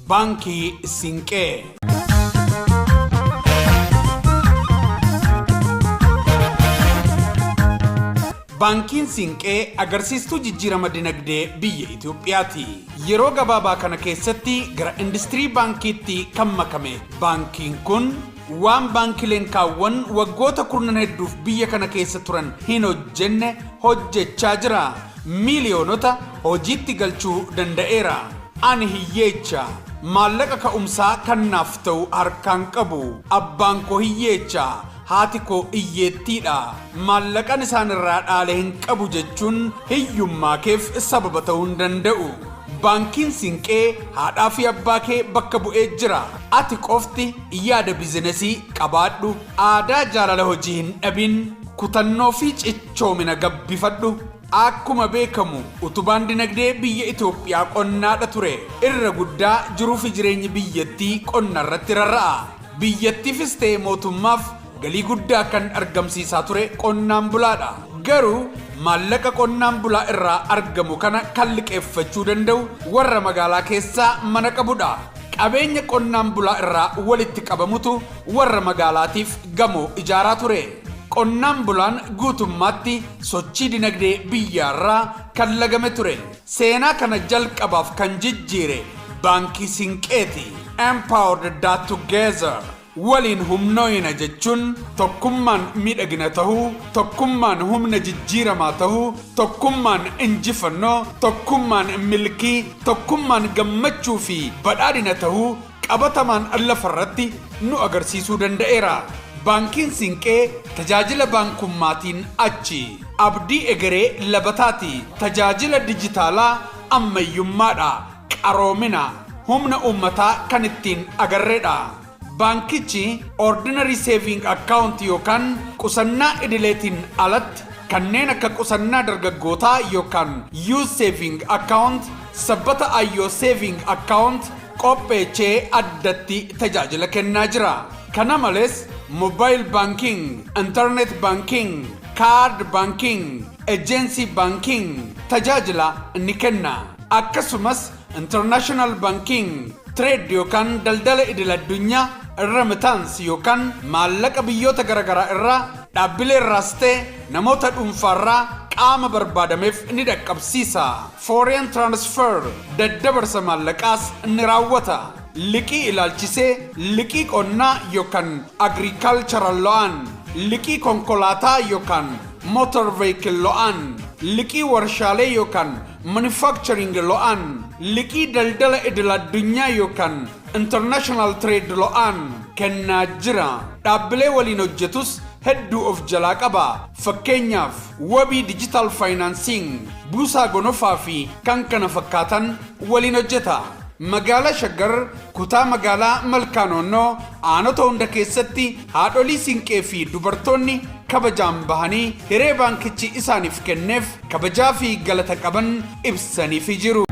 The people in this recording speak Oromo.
Baankii Siinqee. Baankiin Siinqee agarsiistuu jijjiirama dinagdee biyya Itoophiyaati. Yeroo gabaabaa kana keessatti gara industirii baankiitti kan makame baankiin kun waan baankileen kaawwan waggoota kurnan hedduuf biyya kana keessa turan hin hojjenne hojjechaa jira. Miiliyoonota hojiitti galchuu danda'eera. Ani hiyyeecha. Maallaqa ka'umsaa kan naaf ta'u harkaan qabu. Abbaan koo hiyyeecha. Haati koo hiyyeettiidha. Maallaqan isaan irraa dhaale hin qabu jechuun hiyyummaa keef sababa ta'uu hin danda'u. Baankiin Siinqee haadhaa fi abbaa kee bakka bu'ee jira. Ati qofti yaada bizinesii qabaadhu. Aadaa jaalala hojii hin dhabin. Kutannoo fi cichoomina gabbifadhu. Akkuma beekamu utubaan dinagdee biyya Itoophiyaa qonnaadha ture. Irra guddaa jiruu fi jireenyi biyyattii qonna irratti rarra'a. Biyyattiifis ta'e mootummaaf galii guddaa kan argamsiisaa ture qonnaan bulaadha. Garuu maallaqa qonnaan bulaa irraa argamu kana kan liqeeffachuu danda'u warra magaalaa keessaa mana qabudha. Qabeenya qonnaan bulaa irraa walitti qabamutu warra magaalaatiif gamoo ijaaraa ture. Qonnaan bulaan guutummaatti sochii dinagdee biyyaarraa kan lagame ture. Seenaa kana jalqabaaf kan jijjiire Baankii Siinqeeti. Empowered Together. Waliin humnooyina jechuun tokkummaan miidhagina tahuu, tokkummaan humna jijjiiramaa tahuu, tokkummaan injifannoo, tokkummaan milkii, tokkummaan gammachuu fi badhaadhina tahuu qabatamaan lafarratti nu agarsiisuu danda'eera. Baankiin Siinqee tajaajila baankummaatiin achi. Abdii egeree labataati. Tajaajila dijitaalaa ammayyummaadha. Qaroomina humna uummataa kan ittiin agarreedha. Baankichi ordinary saving account yookaan qusannaa idileetiin alatti kanneen akka qusannaa dargaggootaa yookaan youth saving account, sabbata ayyoo saving account qopheechee addatti tajaajila kennaa jira. Kana malees mobile banking, internet banking, card banking, agency banking tajaajila ni kenna. Akkasumas international banking, trade yookaan daldala idil addunyaa, remittance yookaan maallaqa biyyoota garaagaraa irraa dhaabbilee irraas ta'e namoota dhuunfaarraa qaama barbaadameef ni dhaqqabsiisa. Foreign transfer, daddabarsa maallaqaas ni raawwata. Liqii ilaalchisee liqii qonnaa yookaan agricultural loan, liqii konkolaataa yookaan motor vehicle loan, liqii warshaalee yookaan manufacturing loan, liqii daldala idil addunyaa yookaan international trade loan kennaa jira. Dhaabbilee waliin hojjetus hedduu of jalaa qaba. Fakkeenyaaf Wabii Digital Financing, Buusaa Gonofaa fi kan kana fakkaatan waliin hojjeta. Magaalaa Shaggar, kutaa magaalaa Malkaanoonnoo, aanota hunda keessatti haadholii siinqee fi dubartoonni kabajaan bahanii hiree baankichi isaaniif kenneef kabajaa fi galata qaban ibsaniifi jiru.